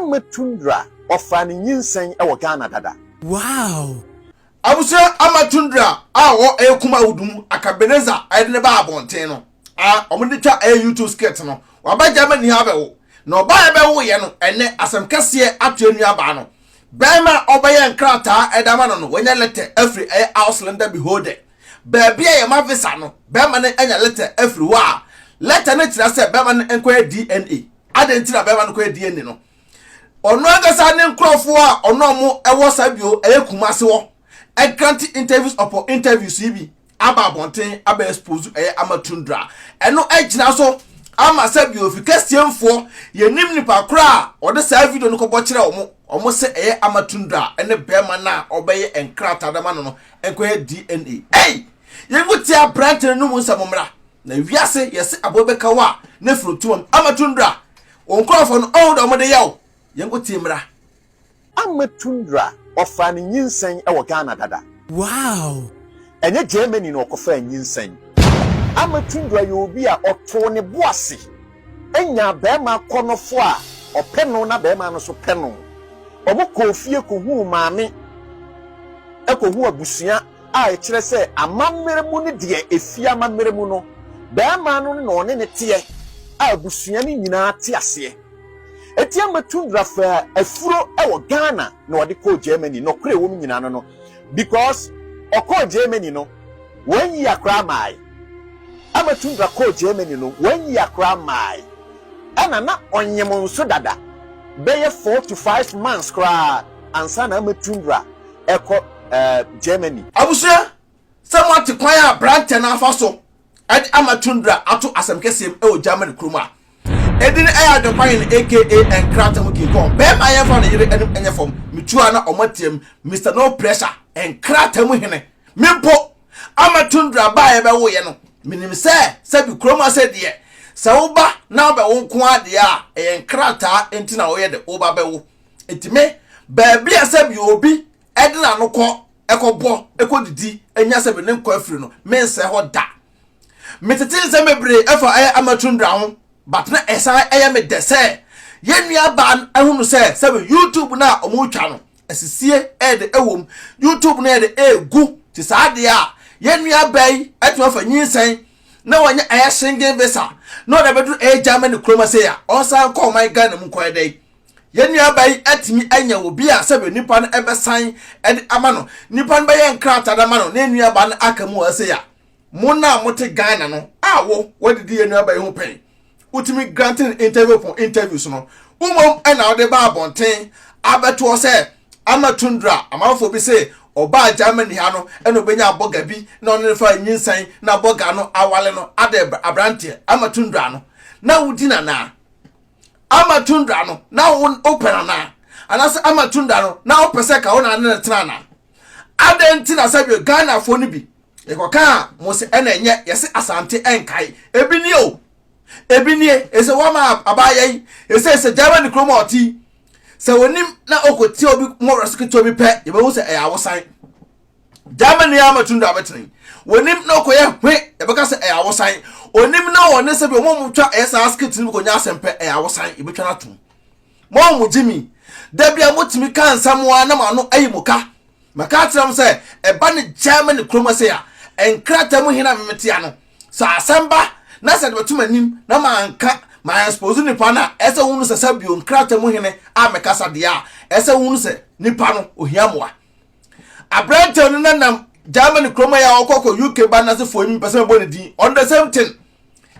Ama Tundra, ɔfaa ne nyinsɛn wɔ Ghana dada. Wow! Abusua Ama Tundra a ɔwɔ ɛyɛ Kumawood mu Akabenezer a yɛde no baa abɔnten no a wɔde twa ɛyɛ YouTube skit no, waba Germany ha abɛwo. Na ɔbaa a ɛbɛwoeɛ no, ɛnnɛ asɛm kɛseɛ ato yɛn nuabaa no. Barima a ɔbɛyɛ nkrataa ɛde ama no no, wanya lɛtɛ afiri ɛyɛ Ausländer Behörde. Baabi a yɛma visa no, barima no anya lɛtɛ afiri hɔ a lɛtɛ no kyerɛ sɛ barima no nkɔyɛ DNA. Adɛn nti na barima no kɔyɛ DNA no? Ɔno ankasa ne nkurɔfoɔ a ɔno ɔmo ɛwɔ saa bio ɛyɛ Kumasi hɔ ɛgrante interviews upon interviews yi bi aba abɔnten aba expose ɛyɛ ama Tundra. Ɛno ɛgyina so ama sɛ bio fi kɛseɛmfoɔ yɛnim nipa korɔ a ɔde saa video no kɔbɔ kyerɛ ɔmo ɔmo sɛ ɛyɛ ama Tundra ɛne bɛrima no a ɔbɛyɛ nkrataa dama no no nkɔyɛ DNA. Ei! Yɛnko tia aberante no no mu nsɛm mmra. Na wiase yɛse aboa bɛka wo a na firi ntoma mu. Ama Tundra, wo nkurɔfoɔ no ɔhu deɛ wɔde yɛ wo. Yɛnko tie mmra. Ama Tundra, ɔfaa ne nyinsɛn wɔ Ghana dada. Wow! Ɛnyɛ Germany na ɔkɔfaa nyinsɛn. Ama Tundra yɛ obi a ɔtoo ne bo ase nyaa barima akɔnnɔfoɔ a ɔpɛ no na barima no nso pɛ no. Wɔkɔɔ fie kɔhuu maame, kɔhuu abusua a ɛkyerɛ sɛ amammerɛ mu no deɛ ɛfie amammerɛ mu no, barima no na ɔne no teɛ a abusua no nyinaa te aseɛ. Enti ama Tundra faa afuro wɔ Ghana na ɔde kɔɔ Germany. Nɔkorɛ ɛwɔ mu nyinaa no no because ɔkɔɔ Germany no wanyi akora maae. Ama Tundra kɔɔ Germany no wanyi akora maae. Ɛna na ɔnyem nso dada bɛyɛ 4 to 5 months koraa ansa na ama Tundra ɛkɔ Germany. Abusua, sɛ moate kwan a aberanteɛ no afa so de ama Tundra ato asɛm kɛseɛ mu wɔ Germany kurom a, edin ɛyɛ Adwempa Hene aka Nkrata mu King Kong. Bɛrima a yɛmfa ne yere anim nyɛ fam, metu a na ɔmo ateam, Mister No Pressure, Nkrata mu hene. Me mpo, ama Tundra ba a yɛbɛwoeɛ no, menim sɛ sɛbi kurom ase deɛ, sɛ woba na wobɛwo nko ara deɛ a, ɛyɛ nkrataa nti na woyɛ de woba bɛwo. Nti me, baabi a sɛbi obi de n'ano kɔ kɔbɔ kɔdidi nya sɛbi ne nkwa afiri no, mensɛe hɔ da. Metete nsɛm bebree ɛfa ɛyɛ Amatundra ho, but na ɛsan ɛyɛ me dɛ sɛ yɛn nua baa no ahunu sɛ sɛbi YouTube no a wɔretwa no, asisie ɛyɛ de ɛwɔ mu, YouTube no yɛ de ɛregu, te saa deɛ a yɛn nua baa yi atumi afa nyinsɛn na wanya ɛyɛ Schengen visa na ɔde abɛduru ɛyɛ Germany kurom ase a, ɔnsan nkɔ ɔman Ghana mu nkɔyɛ dɛn? Yɛn nuabaa yi atumi anya obi a sɛbe nipa no bɛsan de ama no, nipa no bɛyɛ nkrataa de ama no, na yɛn nuabaa no aka mu wɔ ha sei a, mo no a mote Ghana no a wo wadidi yɛn nuabaa yi ho pɛn, wotumi granting interview upon interviews no, wo mmom na wode ba abɔnten abɛtoɔ sɛ ama Tundra, amanfoɔ bi se ɔbaa Germany ha no ɛna ɔbɛnya abɔga bi na ɔne no fa nyinsɛn na abɔga no awale no adɛ aberanteɛ ama Tundra no na wodi nanaa. Ama Tundra no na wopɛ no anaa? Anaasɛ ama Tundra no na wopɛ sɛ ka wo na ne no tena anaa? Adɛn nti na sɛ bio Ghanafoɔ no bi yɛkɔka a mo se ɛna ɛnyɛ yɛse Asante ɛnkae. Ebi nie o, ebi nie, ɛsɛ wɔma abaayɛ yi, ɛsɛ sɛ Germany kurom a ɔte yi, sɛ onim na ɔkɔtia obi mmɔwerɛ so ketewa bi pɛ, yɛbɛhu sɛ ɛyɛ awosan. Germany a matundra abɛtena yi, wɔnim na ɔkɔyɛ hwe, yɛbɛka sɛ ɛyɛ awosan. Onim na wɔne sɛ bi wɔn mu twa ɛyɛ saa skit no bi kɔnya asɛm pɛ, ɛyɛ awosan, yɛbɛtwa no atom. Mo a mo gye mi, da bi a motumi ka nsɛm a na mo ano ayi mo ka. Maka akyerɛ mo sɛ ɛba ne Germany kurom ase a, nkrataa mu hene a memete ano. Sɛ asɛm ba na sɛ de bɛto m'anim na manka, ma expose nipa no a, ɛsɛ wohunu sɛ sɛ bio nkrataa mu hene a mekasa deɛ a, ɛsɛ wohunu sɛ nipa no ohia mmoa. Aberanteɛ no nanam Germany kurom a ɔkɔ kɔ UK ba n'asefoɔ yi mpɛ sɛ mebɔ ne din on the same thing.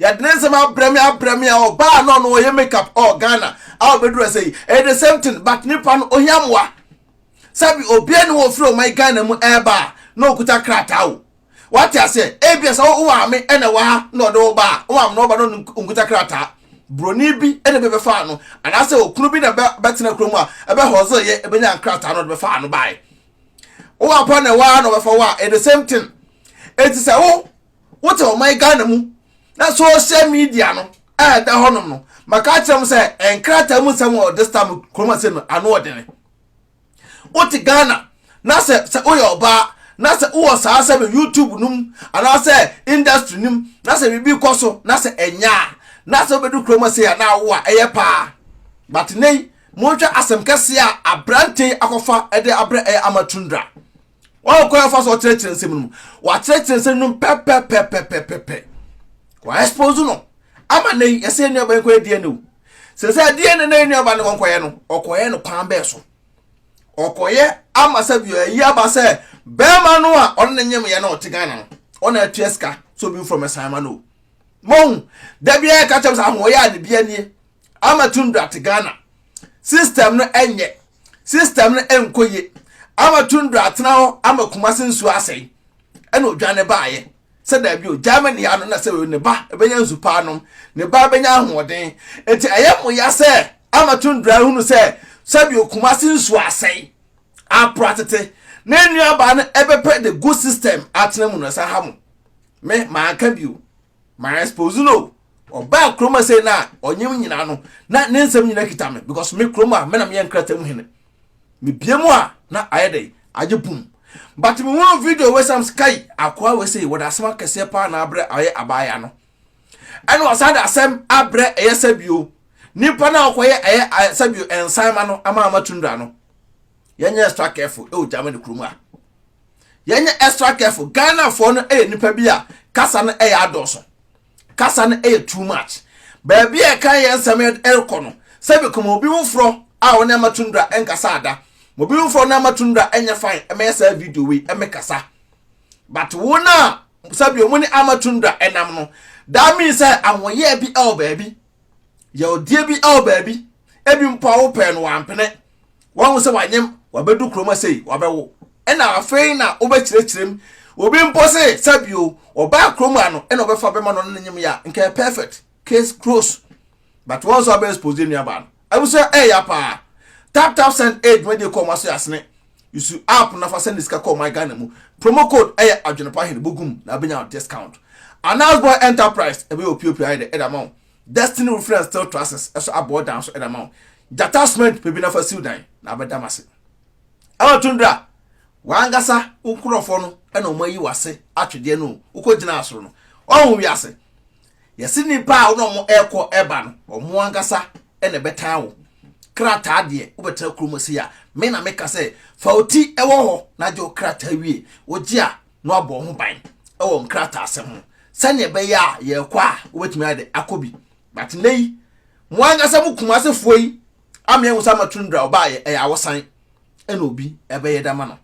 Yɛde ne nsɛm abrɛ me abrɛ me a ɔbaa na ɔno ɔyɛ makeup ɔ Ghana a ɔbɛduru ɛsɛ yi ɛyɛ the same thing but nipa no ohia mmoa. Sɛbi obiara ni wɔ ofiri ɔman Ghana mu ɛreba a na okuta krataa o. Wate aseɛ? Ebia sɛ wo maame na ɛwɔ ha na ɔde wo ba a, wo maame na ɔba na ɔnkuta krataa. Buroni bi na bi bɛfaa no, anaasɛ okunu bi na bɛtena kurom a ɛbɛhɔzel yɛ ɛbɛnya nkrataa na ɔde bɛfaa no bae. Wo papa na ɛwɔ ha na ɔbɛfa wo a, ɛyɛ the same thing. Eti sɛ wo wote ɔman Ghana mu na social media no a ɛda hɔnom no, maka akyerɛ mo sɛ nkrataa mu nsɛm wɔ this time kurom ase no ano ɔdene. Wote Ghana na sɛ sɛ woyɛ ɔbaa na sɛ wowɔ saa sɛ no YouTube no mu anaasɛ industry no mu na sɛ biribi kɔ so na sɛ ɛnyɛ a na sɛ wobɛdu kurom ase a na awo a ɛyɛ paa but nnɛ yi Monhwɛ asɛm kɛseɛ a aberanteɛ yi akɔfa de abrɛ ɛyɛ Ama Tundra. Wɔn kwan afa so ɔkyerɛkyerɛ nsɛm no mu. Wakyerɛkyerɛ nsɛm no mu pɛpɛpɛpɛpɛpɛ. Wa expose no. Ama nɛ yi yɛsɛ yɛn nuaba yi nkɔyɛ DNA o. Sɛ sɛ DNA na yɛn nuaba no nkɔyɛ no, ɔkɔyɛ no kwan bɛɛ so. Ɔkɔyɛ ama sɛ bi ayi aba sɛ bɛrima no a ɔne ne nyem yɛ na ɔte Ghana no, ɔna atua sika sɛ obi mfrɔ mɛsan ma no o. Mohu, da biara yɛka kyerɛ sɛ ahoɔyɛ a ne bia nie. Ama Tundra te Ghana. System no ɛnyɛ. System no ɛnkɔ ye. Ama Tundra atena hɔ ama Kumasi nsuo asɛe. Ɛna odwane baayɛ. Sɛ daabi o, Germany ano na sɛ ne ba bɛnya nsu pa anom, ne ba bɛnya ahoɔden. Enti ɛyɛ mo ya sɛ Ama Tundra hunu sɛ sɛbi Kumasi nsuo asɛe. Apra tete. Ne nuabaa no ɛbɛpɛ the good system atena mu no ɛsan ha mo. Me, manka bio. Ma expose no. Ɔbaa kurom ase na ɔnyem nyina no na ne nsɛm nyina kita me because me kurom a me na meyɛ nkrataa mu hene. Me bie mu a na ayɛ dɛ agye pum. But me hunu video wei sam sky akoa wei sei wɔde asɛm akɛseɛ paa na abrɛ ayɛ abaaya no. Ɛna ɔsan de asɛm abrɛ ɛyɛ sɛ bio nipa na ɔkɔyɛ ɛyɛ sɛ bio ɛnsan ma no ama ama tundra no. Yɛnyɛ extra careful ɛwɔ Germany kurom a. Yɛnyɛ extra careful. Ghanafoɔ no yɛ nipa bi a kasa no yɛ adɔɔso. Kasa no yɛ too much. Baabi a ɛka yɛn nsɛm ɛrekɔ no, sɛbi kɔma obi foforɔ a ɔne ama tundra nkasa ada. Ma obi foforɔ ne ama tundra nyɛ fine ɛmɛyɛ saa video wei ɛmɛkasa. But wo na sɛbi ɔmo ne ama tundra ɛnam no, that means sɛ ahoyɛ bi ɛwɔ baabi. Yɛwdeɛ bi ɛwɔ baabi. Ebi mpo a wopɛɛ no wampene. Wahu sɛ wanyem, wabɛdu kurom asei, wabɛwo. Ɛna afei na wobɛkyerɛkyerɛ mu. Obi mpo se sɛbio, ɔbaa kurom a no, ɛna ɔbɛfa bɛma no ne nyem yɛ a, nka yɛ perfect. Case close. But wɔn nso abɛ expose nuabaa no. Abusua ɛyɛ paa. Tap tap send aid dwumadie kɔɔ ma so yɛ asene. Yusu app na fa send sika kɔɔ my Ghana mu. Promo code ɛyɛ adwenepa hene bogum na abɛnya discount. Anas Boy Enterprise ɛbɛyɛ opiopio ayɛ dɛ ɛda ma wo. Destiny Roofing and Steel Trusses ɛso abɔ dan so ɛda ma wo. Gyata cement pɛ bi na fa siw dan na abɛda ma se. Ɛwɔ tundra w'ankasa wo nkurɔfoɔ no ɛna wɔn ayi w'ase atwedeɛ no wokɔ gyina asoro no ɔho wiase yɛse nipa a wɔn wɔn ɛkɔ ɛba no wɔn ankasa ɛna ɛbɛtan wo krataa deɛ wobɛtena kurom ase a me na meka sɛ fa wo ti ɛwɔ hɔ na gye wo krataa wie wogye a na wabɔ ho ban ɛwɔ nkrataa asɛm ho sɛnea ɛbɛyɛ a yɛrekɔ a wobɛtumi ayɛ de akɔ bi but nnɛ yi mo ankasa mo kumasefoɔ yi amea ho sɛ ama tundra ɔbaayɛ ɛyɛ awosan ɛna obi ɛbɛyɛ dama no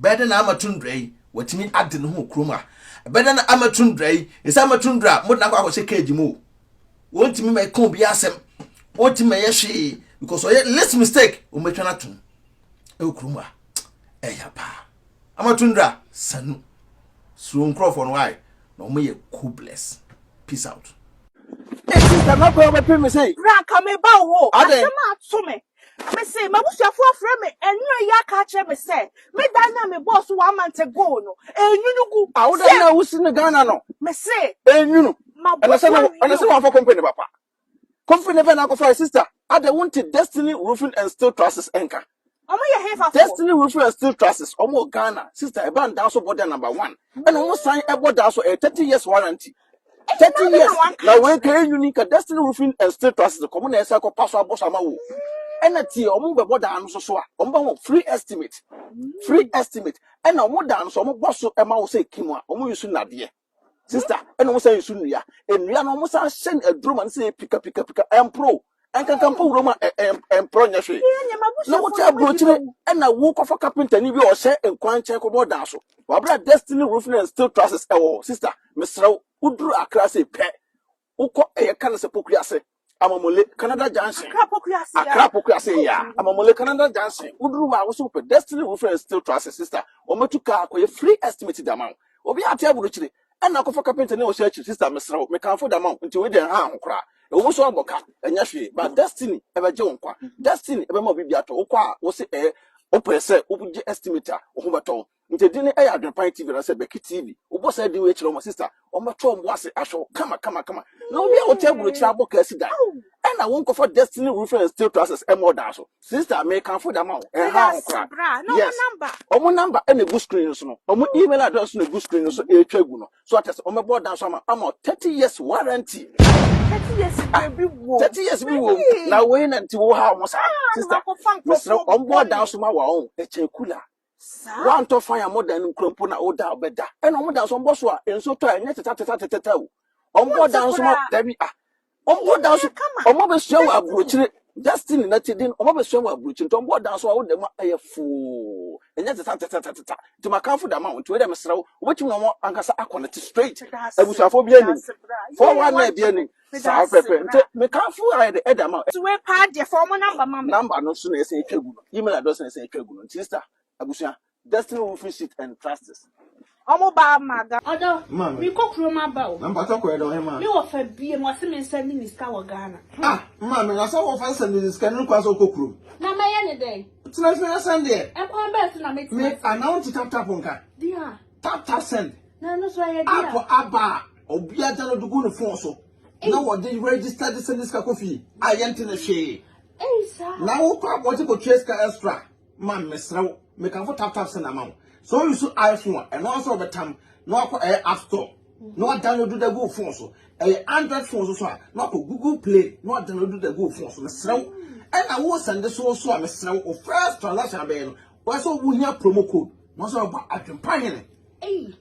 bɛyɛ dɛ na ama tundra yi watumi ade ne ho kurom a ɛbɛyɛ dɛ na ama tundra yi ɛsɛ ama tundra mo de n'akɔ akɔhyɛ cage mu o wɔntumi ma ɛka obi asɛm wɔntumi ma ɛyɛ hwee because ɔyɛ least mistake wɔn bɛtwa no atom ɛwɔ kurom a ɛyɛ paa ama tundra sanu suro nkurɔfoɔ no wae na wɔn yɛ cool bless peace out. Hey sister, na kwan bɛpem me sei. Bra nka me ba wo. Adɛn? Asɛm a ato me. Me se m'abusuafo afrɛ me ɛnura yi aka akyerɛ me sɛ me dan na me bɔɔ so one month ago no enwunu gu. Ah, wo dan na wosi no Ghana no. Me se. Enwunu. Mabɔ Ɛna so sɛ na ɛna sɛ awie o. wɔamfa company papa. Company bɛn na akɔfa sister? Adɛn wonte Destiny Roofing and Steel Trusses ɛnka? Ɔmo yɛ hefafoɔ? Destiny Roofing and Steel Trusses, ɔmo wɔ Ghana. Sister, ɛba ndaa so bɔ da number one. Ɛna ɔmo san ɛbɔ daa so ɛyɛ 30 years warranty. 30 years. Na wei ka enwuni ka Destiny Roofing and Steel Trusses kɔmo na ɛsɛ kɔ pa so abɔ so ama wo. Ɛna tie ɔmo bɛbɔ daa no so so a, ɔmo bɛ ho free estimate. Free estimate. Ɛna ɔmo daa no so ɔmo bɔ so ɛma wo sɛ kim a, ɔmo use nnadeɛ. Sister, ɛna wɔn san nsu nnua. Nnua no wɔn san hyɛ no aduro ma no sɛ pika pika pika. Ɛmporo. Ɛnkanka mpo wura mu a ɛmporo nyɛ hwee. Na wote aburokyire ɛna wokɔfa kapentani bi a ɔhyɛ nkwankyɛn kɔbɔ dan so. Wabra Destiny Roofing and Steel Trusses ɛwɔ hɔ. Sister, mesrɛ wo, woduru Accra sei pɛ, wokɔ ɛyɛ ka no sɛ Pokuase, Amamole, Canada Junction. Accra Pokuase ya. Accra Pokuase ya. Amamole, Canada Junction. Woduru hɔ a wosɛ wopɛ Destiny Roofing and Steel Trusses, sister. Wɔmɛtu kaa akɔyɛ free estimate de ama wo. Obi ate aburokyire ɛna akɔfa carpenter ne ɔhyɛ akyiri sister mesrɛ wo mekamfo de ama wo nti wei deɛ nha ho koraa. Ɛwɔ mu sɛ ɔbɔ ka ɛnyɛ hwee but Destiny ɛbɛgye wo nkwa. Destiny ɛbɛma obi bi atɔ wokɔ a wose ɛɛ wopɛ sɛ wogye estimate a wo ho bɛtɔ wo. Nti edin no yɛ Adwenpan TV anaasɛ Becky TV. Wobɔ saa din wei kyerɛ wɔn a, sister, wɔbɛto wɔn bo ase ahwɛ wo kama kama kama. Na obi a wote aburokyire abɔ kaa si dan, ɛna wonkɔfa Destiny Roofing and Steel Trusses ɛmmɔ dan so. Sister, mekamfo de ama wo, ɛnha ho koraa. Yes. Wɔn number ɛna egu screen no so no. Wɔn email address no egu screen no so ɛretwa gu no. So ate sɛ wɔbɛbɔ dan so ama ama 30 years warranty. 30 years deɛ bi wɔ. 30 years bi wɔ mu. Na wei na nti wo ha wɔn saa. Sister, mesrɛ wo, ɔmbɔ dan so ma wa ɔn. Ɛkyɛn kula. Woantɔ fan a modan no nkura mpo na woda a wobɛda. Ɛna ɔmo dan so ɔmbɔ so a nsuo tɔ a ɛnyɛ teta teta teteta o. Ɔmbɔ dan so ma dabi ah. Ɔmbɔ dan so ɔmo abɛsua wɔ aburokyire. Destiny na ti din ɔmo abɛsua wɔ aburokyire nti ɔmbɔ dan so a woda mu a ɛyɛ foo. Ɛnyɛ teta teta teteta. Nti makamfo da ma wo nti wei deɛ mesrɛ wo wobɛtumi na ɔmo ankasa akɔ ne te straight. Abusuafoɔ bi anim. 419 bi anim. Saa pɛpɛ nti mekamfo ayɛ de ɛda ma wo. Nti wei paa deɛ fa ɔmo number ma me. Number no so na ɛsɛ etwa gu no. Email address na ɛsɛ etwa gu no. Nti sister abusua Destiny Roofing Sheet and Trusses. Ɔmo ba ama Ghana. Ɔdɔ, Maame. me kɔ kurom aba o. Na mpakyɛ kɔ yɛ dɛ ɔhemaa. Me wɔfa biem, ɔse me nsa ni ne sika wɔ Ghana. Ah maame na sɛ wɔfa sɛ ne sika no kwan sɛ ɔkɔ kurom. Na mɛyɛ ne dɛn? Tena fie na sɛn deɛ. Ɛkwan bɛn so na mɛtumi Me asɛn? anaa wonte tap tap nka? Deɛ a. Tap tap send. Na ɛno nso ɛyɛ deɛ a. App aba a obiara download gu ne phone so na wɔde register de send sika kɔ fie a yɛnte ne hwee. Ei saa. Na wokɔ abɔnten kɔtua sika extra. Ma mesrɛ wo, mekamfo tap tap send ama wo. Sɛ wo use iPhone a, ɛno ara sɛ wɔbɛtam na wakɔ ɛyɛ app store na wadownload de agu wo phone so. Ɛyɛ Android phone so so a, na wakɔ Google Play na wadownload de agu wo phone so. Mesrɛ wo. Ɛna wo send so so a, mesrɛ wo, wo first transaction abɛyɛ no, wɔyɛ sɛ wohia promo code na wɔsɛ wɔbɔ adwempa hene.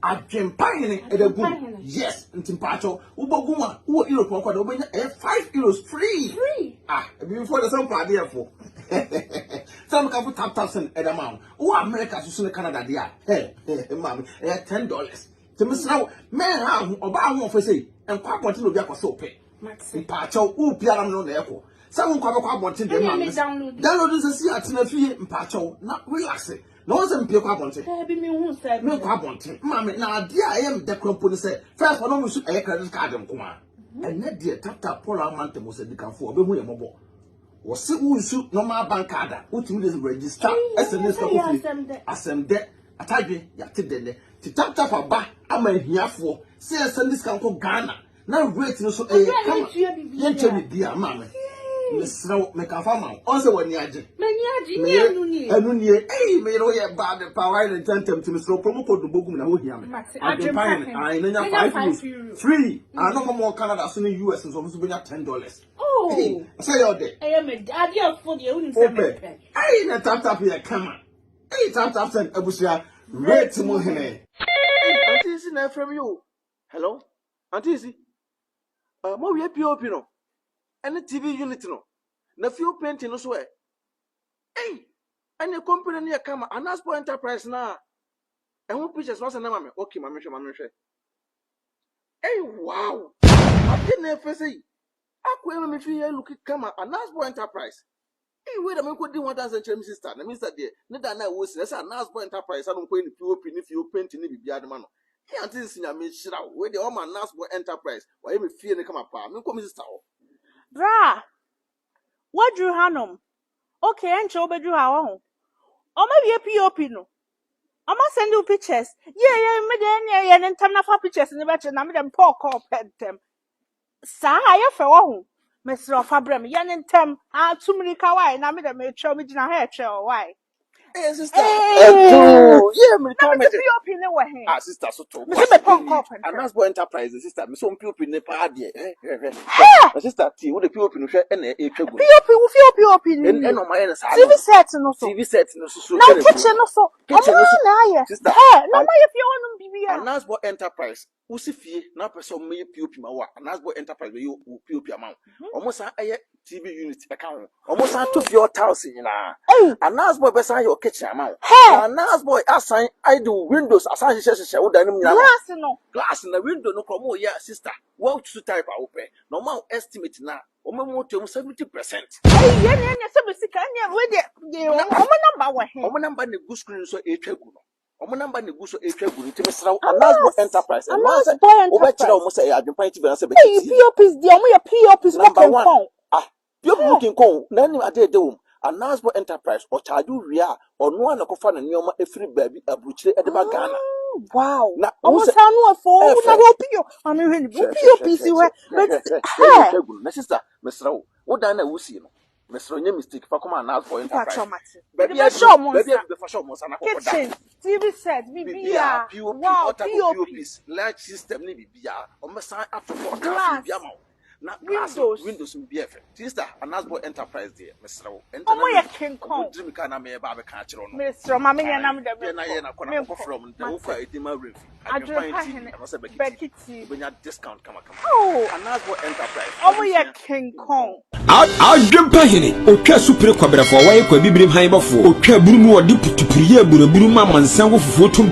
Adwempa hene ɛda gu mu. Yes, nti mpaakyɛw, wobɔ gu mu a, wowɔ Europe ɔkɔ de wobɛnya ɛyɛ €5 free. Free. Ah, ebibifoɔ de sɛ mpa adeɛ fo. Sɛ meka fo tap tap send ɛda ma wo. Wowɔ America so so ne Canada deɛ a, hɛ, hɛ, maame, ɛyɛ $10. Nti mesrɛ wo, mɛnha ho, ɔbaa ho ɔfɛ sei, nkɔ abɔnten na obi akɔ sɛ wopɛ. Mpaakyɛw, wo biara no na ɛkɔ. Sɛ wo nkɔ abɛkɔ abɔnten deɛ maame. Download sɛ si atena fie, mpaakyɛw, na relax. Na wɔn sɛ mpie kɔ abɔnten. Daabi me hu sɛ. Me nkɔ abɔnten. Maame na adeɛ a ɛyɛ me dɛ kora mpo ne sɛ first ɔno nso ɛyɛ credit card nko a. Ɛnɛ deɛ tata Paul Amante mo sɛ dikanfo ɔbɛhu yɛ mmɔbɔ. Wɔse wo nsu normal bank card a wotumi de register ɛsɛ ne sika kɔ fie. Asɛm dɛ atadwe yɛate dɛ nɛ. Ti tap tap aba ama ahiafoɔ sɛ yɛsɛ ne sika nkɔ Ghana. Na rate no so ɛyɛ kama. Yɛnkyɛ biribiara maame. Mesrɛ wo mekafa ma wo. Ɔn sɛ w'ani agye. M'ani agye nyɛ ɛno nie. Ɛno nie. Ei me yere woyɛ bad paa wayɛ ne ntɛntɛm nti mesrɛ wo promo code no bɔ gu mu na ho hia me. Adwempa hene. Ae na nya €5 free. Ano mo mo Canada so ne US nso ɔmo nso bɛnya $10. Oh. Sɛ yɛ ɔdɛ. Ɛyɛ me adeɛ fo deɛ wonim sɛ mepɛ. Ei na tap tap yɛ kama. Ei tap tap send abusua rate mu hene. Auntie Isi na ɛfrɛ me o. Hello? Auntie Isi, uh, mo wie POP no, ɛne TV unit no, na fuel painting no so ɛ. Ei, ɛne company no yɛ kama, Anaspo Enterprise na ɛho pictures no asɛ na ma me. Okay, ma mehwɛ, ma mehwɛ. Ei, wow! Ade na ɛfɛ sɛ yi. Akɔ ɛma me fi yɛ look kama, Anaspo Enterprise. Ei wei na menkɔdi ho adanse nkyerɛ me sister na me sister deɛ ne da no a ɛwɔ si na ɛsɛ Anasboy Enterprise ano nkɔyɛ ne POP ne fie painting ne biribiara de ma no. Ei Auntie Sisi Nyame nhyira wo wei deɛ wama Anasboy Enterprise wayɛ me fie no kama paa menkɔ me sister hɔ. Bra, woaduru hanom? Okay, ɛnkyɛ wobɛduru ha wahu. Ɔmawie POP no. Ɔma send wo pictures. Yie yɛ me deɛ ɛneɛ yɛ ne ntɛm na fa pictures no bɛkyerɛ na me deɛ mepɛ ɔkɔɔ pɛ ntɛm. Saa ayɛ fɛ wahu. Mesrɛ wo fa brɛ me. Yɛ no ntɛm. Ah, tu mmirika wae. Na me deɛ meretwɛn wo. Megyina ha retwɛn wo wae. Hey sister, ɛto yɛ Na mirika mese mɛgye. POP ne wɔ he? Ah sister so to Mese mepɛ nkɔɔ pɛ ntɛm. Anasbo Enterprise sister, me so POP ne paa deɛ. Eh, hwɛ hwɛ. Hɛ! Na sister ti wo de POP no hwɛ ɛna ɛtwa gu no. POP wo fie POP ne Ɛn nie. ɛna ɔmo ayɛ no saa TV no. set no so. TV set no so so Na wo ɛna gu. kitchen no so. Ɔmo Kitchen no so. ara na ayɛ. Sister, Hɛ! Na ɔmo ayɛ fie hɔnom biribiara. Anasbo Enterprise Wosi fie na wopɛ sɛ wɔyɛ POP ma wo a, Anasbo Enterprise bɛyɛ wo POP ama wo. Wɔn san yɛ TV unit ɛka ho. Wɔn san to fie hɔ tiles nyinaa. Anasboy bɛsan ayɛ wo kitchen ama wo. Na Anasboy asan ayɛ de wo windows asan hyehyɛ hyehyɛ wo dan no mu nyinaa ama wo. Glass no. Glass na window no koraa wɔn yɛ sister. Wɔasusu type a wopɛ na wɔn ma wo estimate na wɔn mu tua mu 70%. Eyi ɛne ɛne sɛ bɛ sika ɛne wei deɛ deɛ wɔn number wɔ he? Wɔn number na egu screen so a ɛretwa gu no. Wɔn namba na egu so retwa gu no nti mesrɛ wo Anasbo Enterprise ɛno ara sɛ wobɛkyerɛ wɔn sɛ ɛyɛ Adwempa TV anaasɛ bɛkyɛ Eyi TV. POPs deɛ wɔn yɛ POPs mo Number one kenkɔn. ah POP mo kenkɔn na anim ade ɛde wɔm Anasbo Enterprise ɔkyaagye wo wie a ɔno ara na ɛkɔfa ne nneɛma efiri baabi aburukyire ɛde ba Ghana. Wow. Na wo Wɔn sɛ nsa ano ɛfɔ ɛfɛ. na wɔ PO maame hwɛ ne bi wo POP si hɔ Hwɛ bɛ hwɛ hwɛ hɛ. hwɛ gu no na sister mesrɛ wo wo dan na wusie no mesrɛ wo nyɛ mistake fa kɔma Anasbo Enterprise. Mpatsɔ mate. Baabi Mede a bɛhyɛ wɔn baabi a nsa. bɛfa hyɛ wɔn nsa na kɔkɔ da. Kitchen, TV set, Biribiara biribiara. POP, Wow, all type of POP. POPs, light system ne biribiara. Wɔbɛsan ato hɔ Glass. biribiara ma wo. Na glass Windows. windows bi yɛ fɛ. Sister, Anasbo Enterprise deɛ, mesrɛ wo. Ɔmo yɛ King Kong. Ɔmo diri mi kaa na meyɛ ba abɛka akyerɛ wo no. Mesrɛ ma menyɛ na mede Yɛ na yɛ na kɔ na menkɔ. kɔkɔ frɛ ɔmo. Mate. Wokɔ a ɛdi ma werɛ mfi. Adwempa Adwempa TV Hene, anaasɛ Becky Becky TV. TV. Wobɛnya discount kamakama. Oh, Anasbo Enterprise. ɔmo yɛ King Kong. Adwempa hene otwa supire kwabrɛfoɔ a wɔyɛ kwabibirim han bɔfoɔ otwa aburu mu wɔde putupuru yɛ aburaburu ma amansan wɔ fufuo tom.